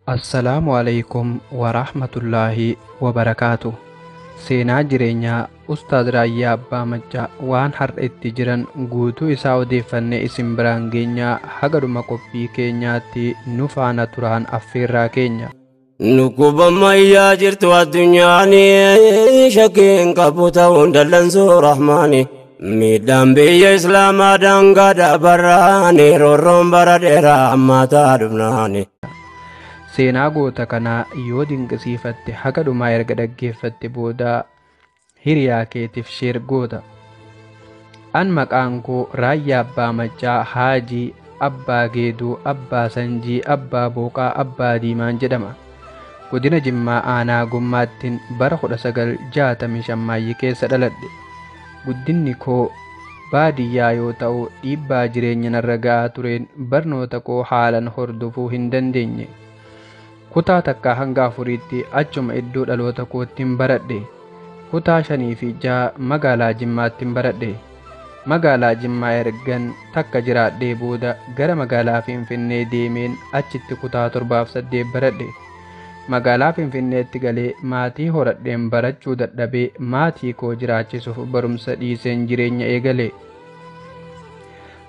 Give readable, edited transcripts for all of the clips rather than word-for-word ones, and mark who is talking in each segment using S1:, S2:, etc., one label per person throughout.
S1: Assalaamu alaikum warahmatullaahi wabarakaatu. Seenaa jireenyaa Ustaaz Raayyaa Abbaa Maccaa waan har'a itti jiran guutuu isaa odeeffannee isin biraan geenyaa haga dhuma qophii keenyaatti nu faana turaan affeerraa keenya.
S2: Dhukkuba ammayyaa jirtu addunyaan shakkiin qabu ta'uun dallansuu rahmaani. Miidhaan biyya Islaamaa daangaa dabarraani roorroon bara dheeraa hammaataa dhufnaani.
S1: Seenaa goota kanaa yoo dinqisiifatte haga dhumaa erga dhaggeeffatte booda hiriyaa keetiif share goota. An maqaan koo Raayyaa Abbaa Maccaa Haajii Abbaa Geeduu Abbaa Sanjii Abbaa Booqaa Abbaa Diimaan jedhama. Godina Jimmaa Aanaa Gommaattiin bara 1965 Maayyii keessa dhaladhe. Guddinni koo baadiyyaa yoo ta'u dhiibbaa jireenya narra ga'aa tureen barnoota koo haalan hordofuu hin dandeenye. Kutaa takkaa hanga afuriitti achuma iddoo dhaloota koottiin baradhe. Kutaa 5 fi 6 magaalaa Jimmaattiin baradhe. Magaalaa Jimmaa ergan takka jiraadhee booda gara magaalaa Finfinnee deemeen achitti kutaa 7 fi 8 baradhe. Magaalaa Finfinneetti galee maatii horadheen barachuu dadhabee maatii koo jiraachisuuf barumsa dhiiseen jireenya eegale.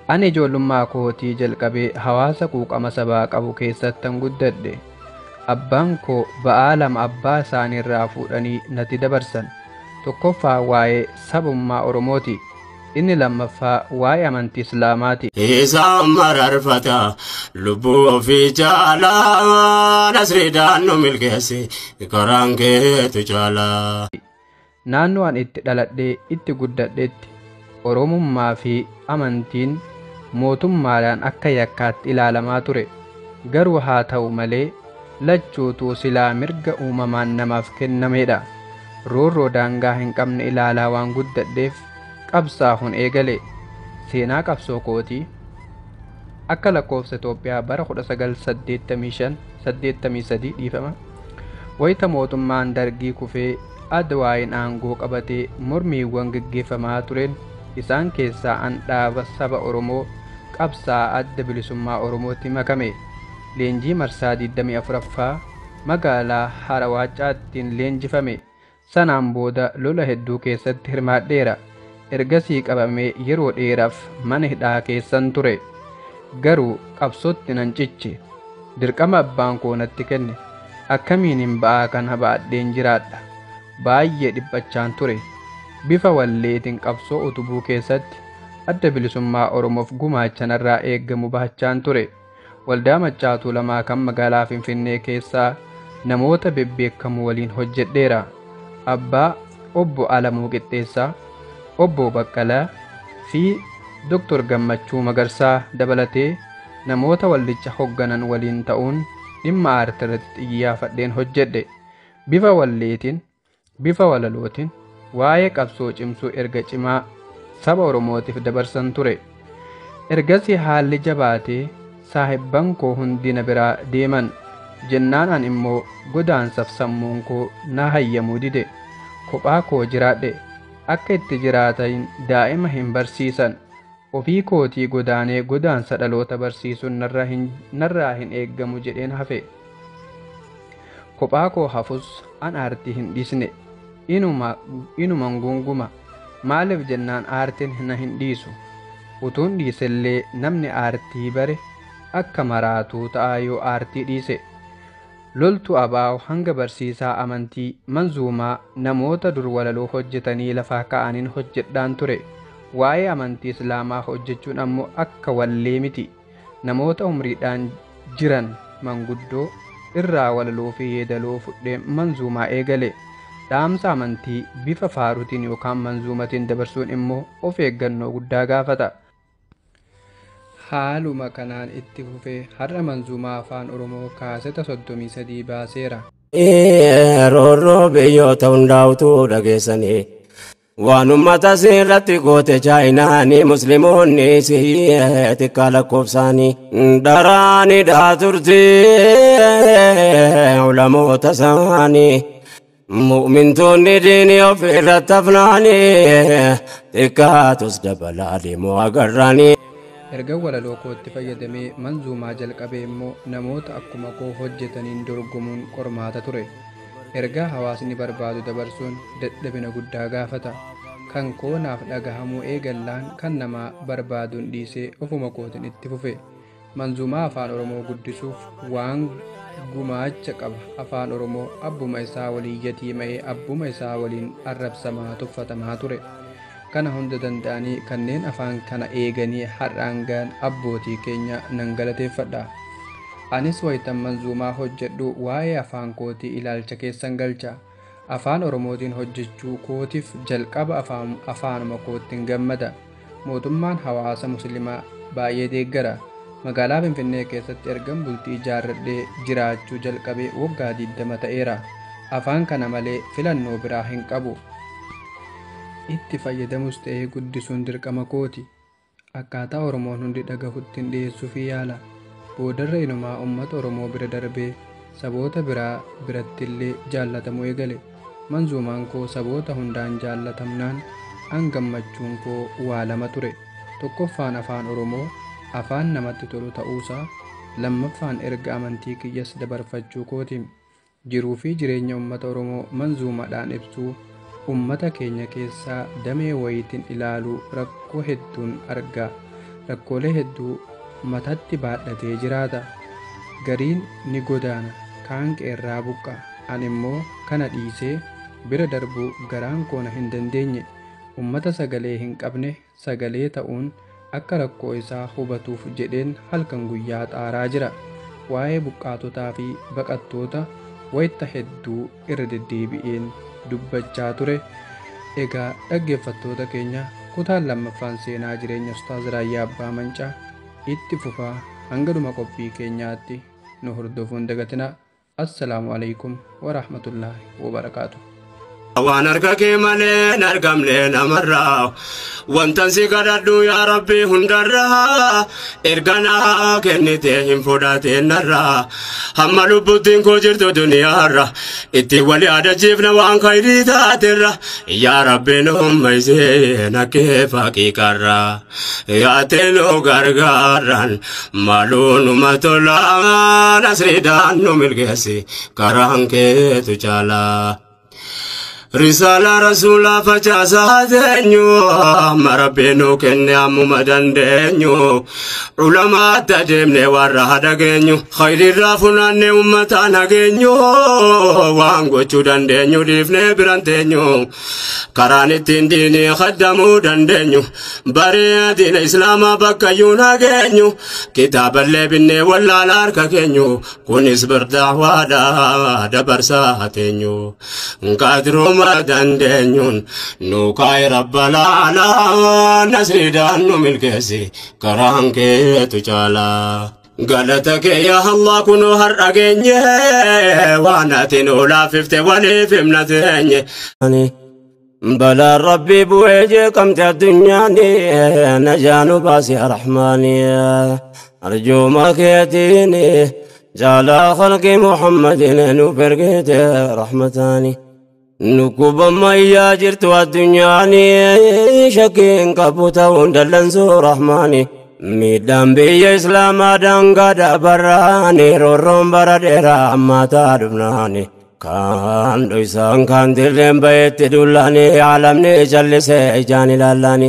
S1: Ani ijoollummaa kootii jalqabee hawaasa quuqama sabaa qabu keessattan guddadhe. Abbaan koo ba'aa lama abbaa isaaniirraa fuudhanii natti dabarsan. Tokkoffaa waa'ee sabummaa Oromooti. Inni lammaffaa waa'ee amantii Islaamaati.
S2: Isaan mararfata lubbuu ofii caalaa nasriidhaan nu milkeessi karaan keetu caalaa.
S1: Naannoo an itti dhaladhee itti guddadhetti Oromummaa fi amantiin mootummaadhaan akka yakkaatti ilaalamaa ture. Garuu haa ta'u malee lachuutuu silaa mirga uumamaan namaaf kennamedha. Roorroo daangaa hin qabne ilaalaa waan guddadheef qabsaa'uun eegale. Seenaa qabsoo kootii akka lakkoofsa Itoophiyaa bara 1985 83 dhiifama. Wayita mootummaan dargii kufee Adwaayin aangoo qabatee mormiiwwan gaggeeffamaa tureen isaan keessaa an dhaaba saba Oromoo qabsaa adda bilisummaa Oromootti makame. Leenjii marsaa 24ffaa magaalaa Harawaacaattiin leenjifame. Sanaan booda lola hedduu keessatti hirmaadheera. Ergasii qabamee yeroo dheeraaf mana hidhaa keessan ture. Garuu qabsootti nan ciche. Dirqama abbaan koo natti kenne. Akkamiin hin ba'aa kana baadheen jiraadha. Baay'ee dhiphachaan ture. Bifa walleetiin qabsoo utubuu keessatti adda bilisummaa Oromoof gumaacha narraa eeggamu bahachaan ture. Waldaa Maccaa Tuulamaa kan magaalaa Finfinnee keessaa namoota bebbeekamoo waliin hojjedheera. Abbaa Obbo Alamuu Qixxeessaa, Obbo Baqqalaa fi Dr. Gammachuu Magarsaa dabalatee namoota waldicha hoogganan waliin ta'uun dhimma aartii irratti xiyyeeffadheen hojjedhe. Bifa walleetiin, bifa walalootiin waa'ee qabsoo cimsuu erga cimaa saba Oromootiif dabarsan ture. Ergasii haalli jabaatee saahibban koo hundi na biraa deeman. Jennaan an immoo godaansaaf sammuun koo na hayyamuu dide. Kophaa koo jiraadhe. Akka itti jiraatan daa'ima hin barsiisan. Ofii kootii godaanee godaansa dhaloota barsiisuun narraa hin eeggamu jedheen hafe. Kophaa koo hafus an aartii hin dhiisne. Inuman gunguma. Maaliif jennaan aartiin na hin dhiisu. Utuun dhiisellee namni aartii bare akka maraatuu ta'a yoo aartii dhiise. Loltuu abaa'u hanga barsiisaa amantii manzuumaa namoota dur walaloo hojjetanii lafaa ka'aniin hojjedhaan ture. Waa'ee amantii Islaamaa hojjechuun ammoo akka wallee miti. Namoota umriidhaan jiran manguddoo irraa walaloo fi yeedaloo fudhee manzuumaa eegale. Dhaamsa amantii bifa faaruutiin yookaan manzuumatiin dabarsuun immoo of eeggannoo guddaa gaafata. Haaluma kanaan itti fufee har'a manzuumaa afaan Oromoo kaaseta 33 baaseera.
S2: Roorroo biyyoota hundaa'utu dhageessanii. Waan uummata seerratti goote chaayinaanii musliimoonni xiqqaa lakkoofsaanii daraanii dhaa turte ulamoota isaanii. Mu'mintoonni diinii of irratti hafnaanii xiqqaatus dabalaa deemuu agarraanii.
S1: Erga walaloo kootti fayyadamee manzuumaa jalqabee immoo namoota akkuma koo hojjetaniin dorgomuun qormaata ture. Ergaa hawaasni barbaadu dabarsuun dadhabina guddaa gaafata. Kan koo naaf dhagahamuu eegallaan kan namaa barbaaduun dhiisee ofuma kootiin itti fufe. Manzuumaa afaan Oromoo guddisuuf waan gumaacha qaba. Afaan Oromoo abbuma isaa waliin yatiima'ee abbuma isaa waliin arrabsamaa tuffatamaa ture. Kana hunda danda'anii kanneen afaan kana eeganii har'aan gahan abbootii keenya nan galateeffadha. Anis wayitan manzuumaa hojjedhu waa'ee afaan kootii ilaalcha keessan galcha. Afaan Oromootiin hojjechuu kootiif jalqaba afaanuma koottiin gammada. Mootummaan hawaasa Musliimaa baay'ee deeggara. Magaalaa Finfinnee keessatti ergan bultii ijaarradhee jiraachuu jalqabee waggaa 20 ta'eera. Afaan kana malee filannoo biraa hin qabu. Itti fayyadamus ta'ee guddisuun dirqama kooti. Akkaataa Oromoon hundi dhagahuttiin dhiyeessuufii yaala. Boodarra inumaa uummata Oromoo bira darbee saboota biraa birattillee jaallatamuu eegale. Manzuumaan koo saboota hundaan jaallatamnaan an gammachuun koo waa lama ture. Tokkoffaan afaan Oromoo afaan namatti tolu ta'uusaa, lammaffaan erga amantii kiyyas dabarfachuu kooti. Jiruu fi jireenya uummata Oromoo manzuumaadhaan ibsuu uummata keenya keessaa damee wayiitiin ilaaluu rakkoo hedduun arga. Rakkoolee hedduu matatti baadhatee jiraata. Gariin ni godaana, kaan qeerraa buqqa. Ani immoo kana dhiisee bira darbuu garaan koona hin dandeenye. Uummata sagalee hin qabne sagalee ta'uun akka rakkoo isaa hubatuuf jedheen halkan guyyaa xaaraa jira. Waa'ee buqqaatotaa fi baqattoota wayita hedduu irra deddeebi'een dubbachaa ture. Egaa dhaggeeffattoota keenya, kutaan lammaffaan seenaa jireenya Ustaaz Raayyaa Abbaa Mancaa itti fufaa. Hanga dhuma qophii keenyaatti nu hordofuun dagatinaa. Assalaamu alaikum warahmatullaahi wabarakaatu.
S2: Waan harka kee malee hin argamne namarraa, wantan si kadhadhu yaa Rabbi hundarraa, erga naa kennite hin fudhatin narraa. Hamma lubbuttiin koo jirtu duniyaarra itti wal yaadachiifna waan khayrii taaterra. Yaa Rabbi nu hummaysee nakkee faqiiqarra, yaatee nu gargaarran maaluu numa tola, nasriidhaan nu milkeessi karaan keetu caalaa. Risaala rasuulaa facaasaa teenyu, amma Rabbi nu kenne ammuma dandeenyu, ulamaatti adeemne warra hadhageenyu, khayriirraa funaanne uummataan hageenyu, waan gochuu dandeenyu dhiifnee biran teenyu, karaan ittiin diinii khaddamuu dandeenyu, baree diina islaamaa bakkayyuu nageenyu, kitaaballee binnee wallaala harka keenyu, kunis birdaawaadha dabarsaa teenyu. Qaadiruma dandeenyuun nu kaa'e rabbalaalaa, nasriidhaan nu milkeessi karaan keetu caalaa. Galata kee yaa Allah kunoo har'a geenye, waan ati nu laaffifte waliif himna teenye. Balaa Rabbii bu'ee jeeqamte addunyaan, najaa nu baasi Rahmaani. Arjooma keetiin jaalaa khalqi Muhammadin nu ergite rahmataani. Nukkuba ammayyaa jirtu addunyaan, shakkiin qabu ta'uun dallansuu Rahmaani. Miidhaan biyya Islaamaa daangaa dabarraani, roorroon bara dheeraa ammaataa dhufnaani. Kaan dhoysaan kaan dirreen bahetti dullaani, alamni callisee ijaan ilaallaani.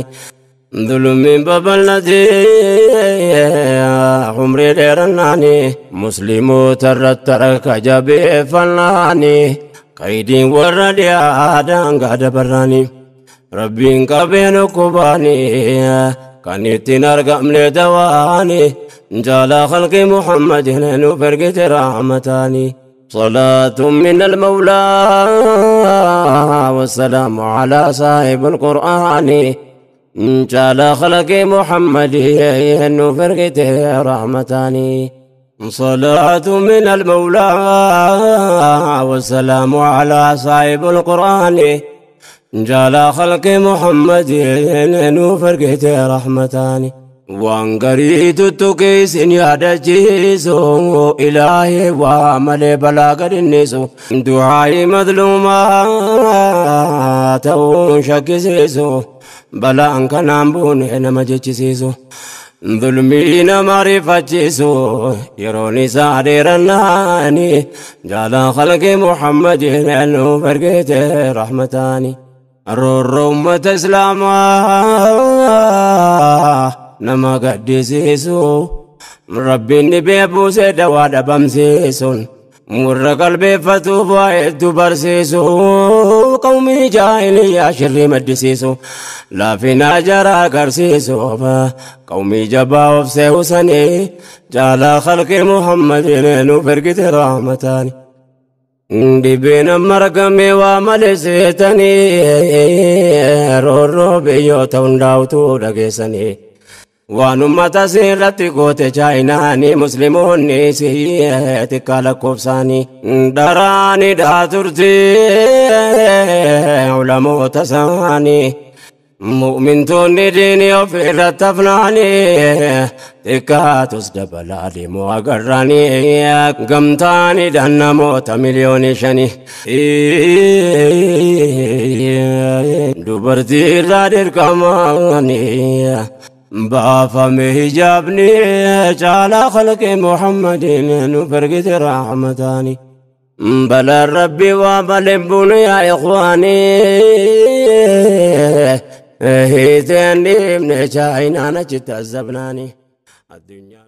S2: Dhulummiin babal'atee umrii dheerannaani, musliimoota irratti harka jabeeffannaani. Qaydiin warra dhiyaa daangaa dabarraani. Rabbiin qabeen ukkubaani, kan ittiin argamne dawaani, jaalaa khalqi Muhammadin nuuf ergite rahmataani. صلاة من المولى والسلام على صاحب القرآن، جعل خلق محمد نفرقته رحمتاني. صلاة من المولى والسلام على صاحب القرآن، جعل خلق محمد نفرقته رحمتاني. Waan gariitu tuqiisin yaadachiisu, ilaahi waa malee balaa gadinnisu, du'aayi madluumaa ta'uun shakkisiisu, balaan kanaan buune nama jechisiisu. ظلمي نمر فتشيسو يروني سادرناني جعل خلق محمد انه فرقت رحمتاني الرور أمة إسلاما نما قدسيسو ربي النبي بوسي دواد بمسيسون مر قلبي فتوبا برسيسو قومي جاهلية شر مدسيسو لا فينا جرى كرسيسو قومي جبا وفسيوسني جعل خلق محمد نفرقت رحمتاني دبنا مرقمي وملسيتني رورو بيوتا ونداوتو دقيسني وانما سيرتي قوت جايناني مسلمون سيئتك لكوفساني دراني داترتي علماء تساني مؤمن توني ديني وفي تفناني تكاتوس دبلالي مواقراني قمتاني دهنا موت مليون شني دبرتي رادر كماني بافم حجابني جعل خلق محمد نفرقت رحمتاني بل ربي وبل بني يا إخواني هيتني من شاينا نجت الزبناني الدنيا.